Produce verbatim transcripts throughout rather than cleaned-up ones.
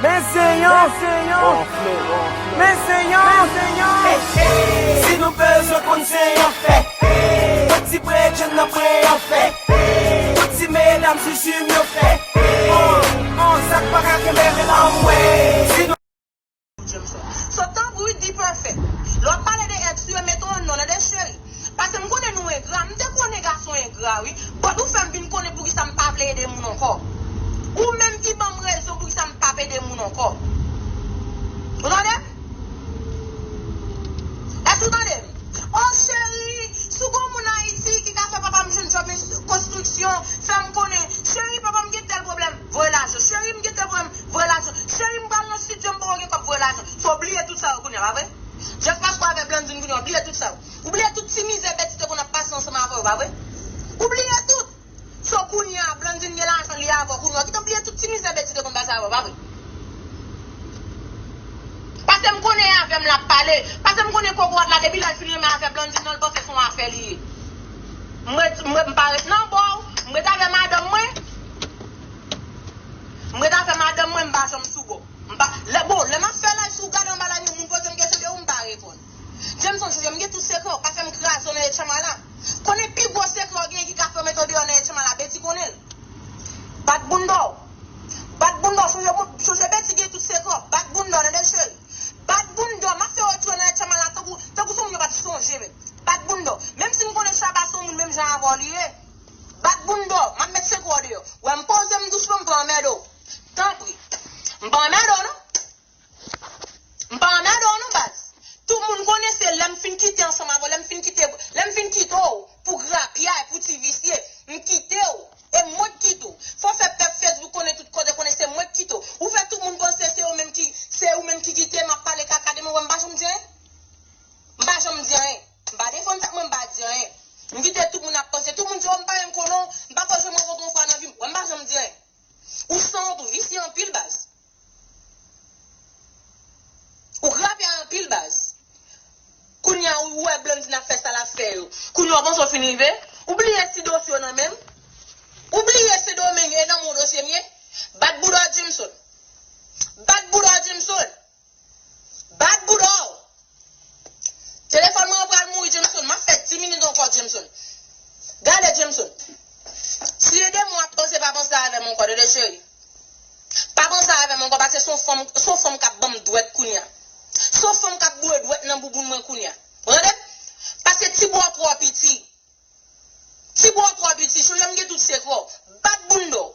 Men se yon, men se yon, men se yon. Si nou bezwen konn se yon fè, pran ti bredjenn nan pran yon fè. Pran ti medam sou chim yo fè. Oh, oh, sa k pa ka kenbe men anmwe. Si nou Jameson. So tanpri wi, D-Perfect. Lè w ap pale de ex ou yo, mete yon non nan de cheri. Paske m konnen nou engra. M te konnen gason engra wi. But ou fè m vin konnen poukisa m pa vle ede moun ankò. Ou menm ki ban m rezon poukisa m pa p ede moun ankò. Ou tande m? Èske ou tande m? Oh cheri, si w gon moun Ayiti ki ka fè papa m jwenn djòb konstriksyon, fè m konnen. Cheri, papa m gen tèl pwoblèm, voye lajan. Cheri, m gen tèl pwoblèm, voye lajan. Cheri, m pral nan estidyo, m poko gen kòb, voye lajan. So w bliye tout sa yo kounye a, pa vre? Just paske w avè Blandine kounye a, w bliye tout sa yo. Ou bliye tout ti mizè Betty te konn ap pase ansanm avè w, pa vre? Ou bliye tout. So kounye a, Blandine gen lajan li avè w kounye a, w gentan bliye tout ti mizè Betty te konn pase avè w, pa vre? Paske m konnen e avè m l ap pale. Paske m konnen kokorat la, depi lè l fin renmen avè Blandine nan, l panse se yon afè li ye. Mwen, mwen, m pa ret nan bò w, m ret avè madanm mwen. M ret avè madanm mwen, m pa janm sou bò. M pa, lè, bon, lè m ap fè live, si w gade anba live mwen, moun poze m kesyon de ou, m pa reponn. Jameson, chonje m gen tout sekrè w, pa fè m kraze w nan etchanm la. Konnen pi gwo sekrè w genyen ki ka fè w mete w deyò nan etchanm la, Betty konnen l. Bat bounda w. Bat bounda w, chonje moun, chonje Betty gen tout sekrè w. Bat bounda w, tande cheri. Bat bounda w, m ap fè w retounen nan etchanm la, tankou, tankou se yon moun yo pa t sonje menm. Bat bounda w. Menm si m konnen Shabba se yon moun menm jan avè w li ye. Bat bounda w, m ap met sekrè w deyò. Wè m poze m dousman, m pa anmède w. Tanpri. M pa anmède w non. M pa anmède w non baz. Tout moun konnen se lè m fin kite ansanm avè w, lè m fin kite, lè m fin kite w pou grapyay, pou ti visye, m kite w. E mwen k kite w. Fò w fè pèp Facebook konnen tout kote, konnen se mwen k kite w. Ou fè tout moun panse se ou menm ki, se ou menm ki kite m ap pale kaka de mwen, wè m pa janm di anyen. M pa janm di anyen. M pa defann tèt mwen, m pa di anyen. M kite tout moun ap panse. Tout moun di, oh, m pa menm konnen w, m pa ko jwenn rankontre yon fwa nan vi m. Wè m pa janm di anyen. Ou sanwont, ou visye anpil baz. Ou grapyay anpil baz. Kounye a ou wè Blandine ap fè sa l ap fè yo. Kounye a w panse w fin rive? Ou bliye si dosye w nan men m? Ou bliye Sendomeng e nan men w dosye m ye? Bat bounda w Jameson. Bat bounda w Jameson. Bat bounda w. Telefòn mwen an pral mouri, Jameson. M ap fè dis minit ankò, Jameson. Gade, Jameson. Si e de mwa w ap panse, pa panse avè m ankò, tande cheri. Pa panse avè m ankò, paske se yon fanm, se yon fanm k ap ban m dwèt kounye a. Se yon fanm k ap boure dwèt nan bouboun mwen kounye a. Ou tande? Paske ti bò w twò piti. Ti bò w twò piti, chonje m gen tout sekrè w. Bat bounda w.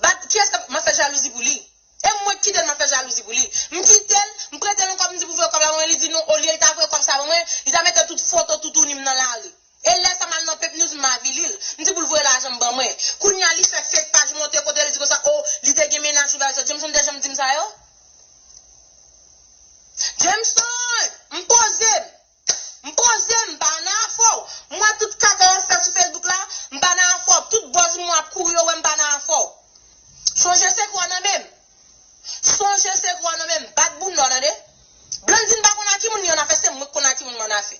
Bat, kiyès k ap, m ap fè jalouzi pou li? E mwen k kite l, m ap fè jalouzi pou li. M kite l, m prete l yon kòb, m di pou voye kòb la ban mwen, li di non, olye l ta voye kòb sa ban mwen, li ta mete tout foto toutouni m nan lari. E lè sa m al nan Pep News, m avili l. M di pou l voye lajan m ban mwen. Kounye a, li fè fake paj monte kote li di konsa, oh, li te gen mennaj, li bagay sa. Jameson te janm di m sa yo? Jameson, m poze m. M poze m, m pa nan afè w. M wè tout kaka w ap fè sou Facebook la, m pa nan afè w. Tout buzz moun ap kouri yo wè m pa nan afè w. Sonje sekrè w nan men m. Sonje sekrè w nan men m. Bat bounda w, tande? Blandine pa konn a ki moun li annafè, se mwen k konn a ki moun m annafè.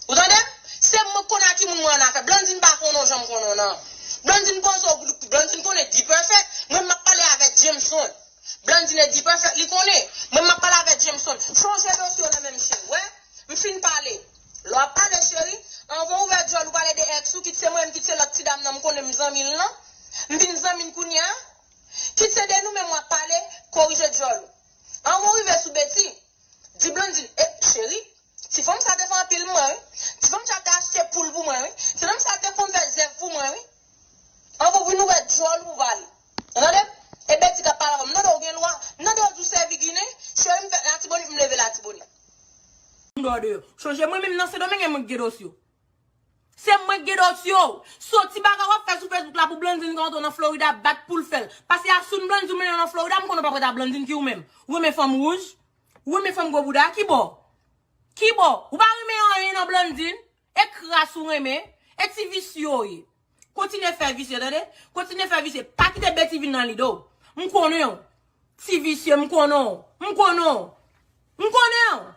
Ou tande m? Se mwen k konn a ki moun mwen annafè. Blandine pa konnen w jan m konnen w nan. Blandine panse w, Blandine konnen D-Perfect. Mwen m ap pale avèk Jameson. Blandine e D-Perfect li konnen. Mwen m ap pale avèk Jameson. Sonje dosye w nan men m cheri. Wè, m fin pale. Lè w ap pale cheri, anvan w ouvè djòl ou pale de ex ou, kit se mwen menm, kit se lòt ti dam nan m konnen m zanmi l lan. M vin zanmi l kounye a. Kit se de nou menm w ap pale, korije djòl ou. Anvan w rive sou Betty, di Blandine, e, cheri, ti fanm sa te fè anpil mwen, wi. Ti fanm sa te achte poul pou mwen, wi. Ti fanm sa te konn fè zèv pou mwen, wi. Anvan w vin ouvè djòl ou pou pale. Ou tande? E Betty k ap pale avè w. M tande w gen lwa. M tande w di w sèvi Ginen. Cheri m fèt Latibonit, m leve Latibonit. Chonje mwen menm nan Sendomeng e mwen k gen dosye w. Se mwen k gen dosye w. So ti bagay w ap fè sou Facebook la pou Blandine ka antre nan Florida, bat pou l fè l. Paske a soun Blandine ou mennen nan Florida, m konnen w p ap ret a Blandine ki ou menm. Ou renmen fanm wouj? Ou renmen fanm gwo bouda? Ki bò? Ki bò? Ou pa renmen anyen nan Blandine? E kras ou renmen? E ti visye w ye. Kontinye fè visye, tande? Kontinye fè visye. Pa kite Betty vin nan lide w. M konnen w. Ti visye, m konnen w. M konnen w. M konnen w.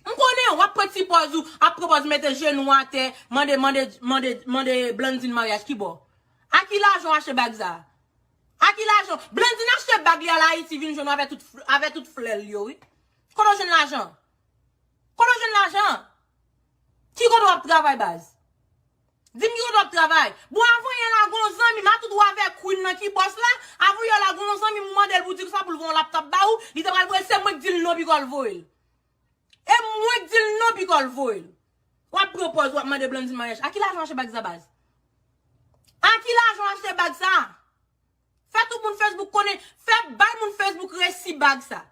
M konnen w. W ap pran ti pòz ou, ap pran pòz mete jenou atè, mande, mande, mande, mande Blandine maryaj ki bò? A ki lajan w achte bag sa? A ki lajan? Blandine achte bag li al Ayiti vin jwenn avè tout, avè tout flè l yo, wi. Kote w jwenn lajan? Kote w jwenn lajan? Ki kote w ap travay, baz? Di m ki kote w ap travay. Bon, avan yè la, gon zanmi m, a tout ou avè Queen nan ki bòs la. Avan yè la, gon zanmi m, ou mande l pou di sa pou l voye yon laptòp ba ou. Li te pral voye, se mwen k di l non, piko l voye l. E mwen k di l non, piko l voye l. W ap pran pòz, w ap mande Blandine maryaj. A ki lajan w achte bag sa, baz? A ki lajan w achte bag sa? Fè tout moun Facebook konnen, fè bay moun Facebook resi bag sa.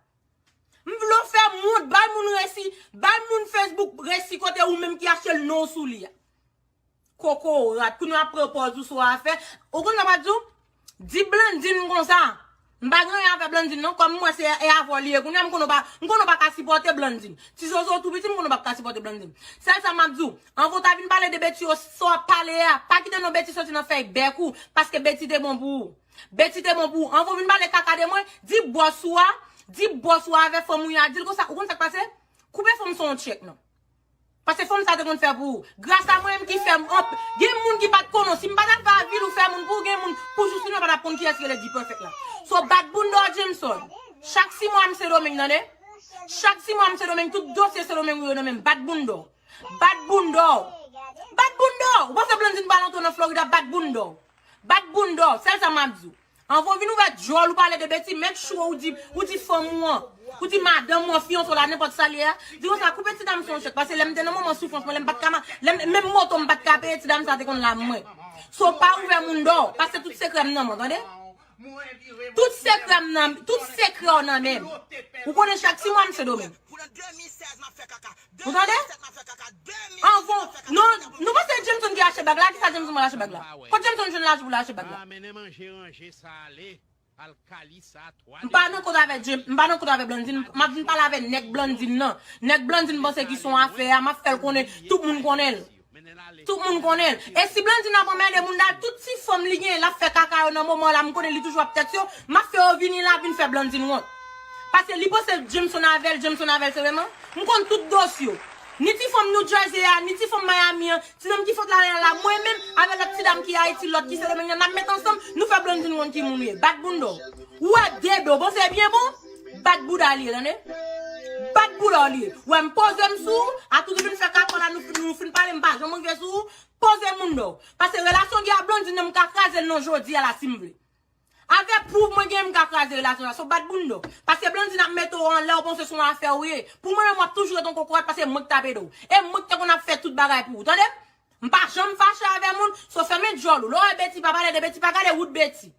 M vle w fè moun, bay moun resi, bay moun Facebook resi kote ou menm ki achte l non sou li a. Kokorat, kounye a pran pòz ou sou afè. Ou konn sa m ap di w? Di Blandine konsa. M pa gen anyen avè Blandine non, kòm m wè se e avè w li ye. Kounye a m konnen w pa, m konnen w pa ka sipòte Blandine. Ti zozo tou piti, m konnen w pa ka sipòte Blandine. Sèl sa m ap di w, anvan w ta vin pale de Betty yo, sa w ap pale a, pa kite non Betty soti nan fèy bèk ou, paske Betty te bon pou ou. Betty te bon pou ou. Anvan w vin pale kaka de mwen, di bòs ou a, di bòs ou a avè fanm ou a, di l konsa, ou konn sa k pase? Koupe fanm sou yon tchèk non. Paske fanm sa te konn fè pou ou. Gras a mwen menm ki fè m anp-, gen moun ki pa t konnen w. Si m pa t ap fè avil ou fè moun pou ou, gen moun pou jous nou pa t ap konn kiyès ki rele D-Perfect la. So, bat bounda w, Jameson. Chak sis mwa m Sendomeng, tande? Chak sis mwa m Sendomeng, tout dosye Sendomeng ou yo nan men m. Bat bounda w. Bat bounda w. Bat bounda w. Ou panse Blandine pral antre nan Florida, bat bounda w. Bat bounda w. Sèl sa m ap di w. Anvan w vin ouvè djòl ou pale de Betty, make sure ou di, ou di fanm ou an, ou di madanm ou an, fiyanse w la, nenpòt sa l ye a. Di konsa, koupe ti dam sa yon tchèk, paske lè m te nan moman soufrans mwen, lè m pa t ka ma-, lè m, menm moto m pa t ka peye, ti dam sa te konn la mwen. So, pa ouvè moun dò, pase tout sekrè m nan men w, tande? Tout sekrè m nan, tout sekrè w nan men m. Ou konnen chak sis mwa m Sendomeng. Ou tande? Anvan, non, nou panse Jameson ki achte bag la? Kisa Jameson pral achte bag la? Kot Jameson jwenn lajan pou l achte bag la? M pa nan kont avè James, m pa nan kont avè Blandine, m ap vin pale avè nèg Blandine nan. Nèg Blandine panse ki se yon afè a, m ap fè l konnen, tout moun konnen l. Tout moun konnen l. E si Blandine ap anmède moun nan, tout ti fanm li gen, l ap fè kaka yo nan moman la, m konnen li toujou ap tèt yo, m ap fè yo vini la vin fè Blandine wont. Paske li panse Jameson avè l, Jameson avè l, se vre man. M konn tout dosye yo. Ni ti fanm New Jersey a, ni ti fanm Miami an, ti nonm ki fòt la, la, la, mwen menm, avè lòt ti dam ki Ayiti, lòt ki Sendomeng nan, n ap met ansanm, nou fè Blandine wont ki moun ou ye. Bat bounda w. Ou wè de do, bon, se byen bon? Bat bouda li ye, tande? Bat bouda w li ye. Ou wè m poze m sou ou, a tout ou vin fè kaka w la, nou fin, nou fin pale, m pa janm rive sou ou, poze moun dò. Paske relasyon gen a Blandine nan, m ka kraze l nan jodi a la si m vle. Avè pwouv mwen gen, m ka kraze relasyon sa. So bat bounda w. Paske Blandine ap mete w anlè, ou panse se yon afè ou ye. Pou mwen menm, w ap toujou ret yon kokorat paske mwen k t ap ede w. E mwen k te konn ap fè tout bagay pou ou, tande? M pa janm fache avè moun, so fèmen djòl ou. Lè w wè Betty, pa pale de Betty, pa gade wout Betty.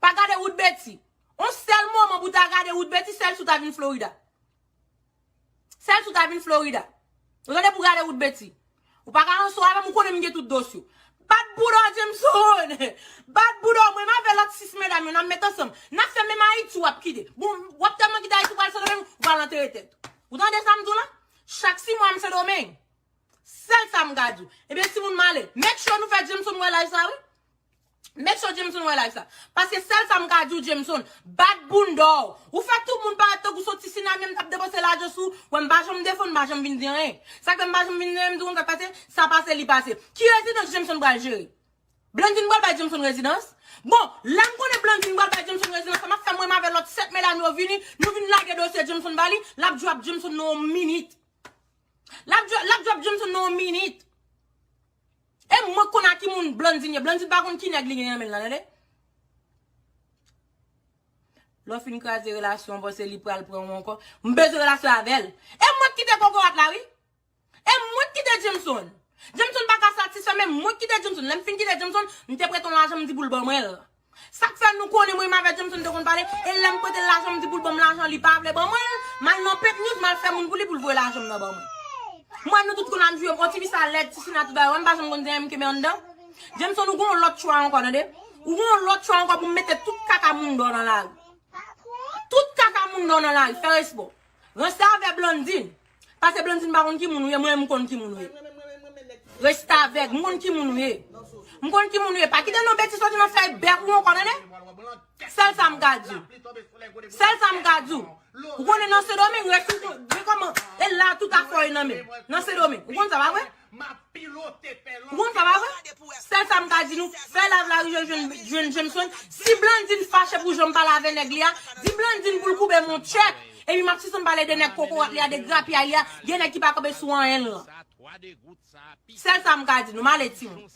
Pa gade wout Betty. On sèl moman pou w ta gade wout Betty, sèl si w ta vin Florida. Sèl si w ta vin Florida. Ou tande pou gade wout Betty. Ou pa ka anso avè m, ou konnen m gen tout dosye w. Bat bouda w, Jameson! Bat bouda w, mwen m avè lòt sis medam yo, n ap met ansanm. N ap fè menm Ayiti w ap kite. Bon, w ap tèlman kite Ayiti, ou pral Sendomeng, ou pral antere tèt ou. Ou tande sa m di w la? Chak sis mwa m Sendomeng. Sèl sa m ka di w. Ebyen, timoun m ale. Make sure nou fè Jameson wè live sa, wi. Make sure Jameson wè live sa. Paske sèl sa m ka di w, Jameson, bat bounda w. Ou fè tout moun parèt tankou se yon ti sinamyon m t ap depanse lajan sou ou. Wè, m pa janm defann, m pa janm vin di anyen. Sa k fè m pa janm vin di anyen, m di w konn sa k pase, sa pase, li pase. Ki rezidans Jameson pral jere? Blandine pral bay Jameson rezidans? Bon, lè m konnen Blandine pral bay Jameson rezidans, sa m ap fè mwen avè lòt sèt medam yo vini, nou vin lage dosye Jameson ba li, l ap drop Jameson nan yon minit. L ap drop, l ap drop Jameson nan yon minit. E mwen k konn a ki moun Blandine ye. Blandine pa konn ki nèg li gen nan men l lan, tande? Lè w fin kraze relasyon, w panse li pral pran w ankò. M bezwen relasyon avè l. E mwen k kite kokorat la, wi. E mwen k kite Jameson. Jameson pa ka satisfè, men mwen k kite Jameson. Lè m fin kite Jameson, m te prete yon lajan, m di pou l ban mwen l. Sa k fè nou konnen mwen menm avè Jameson te konn pale, e lè m prete l lajan, m di pou l ban m lajan, li pa vle ban mwen l, m al nan Pink News, m al fè moun pou li pou l voye lajan m nan ban mwen. Mwen, nou tout konn ap jwe, on ti fi sa lèd, ti sina tout bagay, wè m pa janm konn di anyen, m kenbe anndan. Jameson, ou gen yon lòt chwa ankò, tande? Ou gen yon lòt chwa ankò pou m mete tout kaka moun dò nan lari. Tout kaka moun dò nan lari, fè respè w. Ranse avè Blandine. Paske Blandine pa konn ki moun ou ye, mwen, m konn ki moun ou ye. Restavèg, m konn ki moun ou ye. M konn ki moun ou ye. Pa kite non betiz soti nan fèy bèk ou ankò, tande? Sèl sa m ka di w. Sèl sa m ka di w. Ou konnen nan Sendomeng, resi gen kòman, e la tout afè w nan men. Nan Sendomeng. Ou konn sa, pa vre? Ou konn sa, pa vre? Sèl sa m ka di nou, fè live la, jwenn, jwenn, jwenn Jameson. Si Blandine fache pou jan m pale avè nèg li a, di Blandine pou l koupe m yon tchèk. Epi m ap sisann pale de nèg kokorat li a, de grapyay li a, de nèg ki pa kanpe sou anyen l lan. Sèl sa m ka di nou, m ale timoun.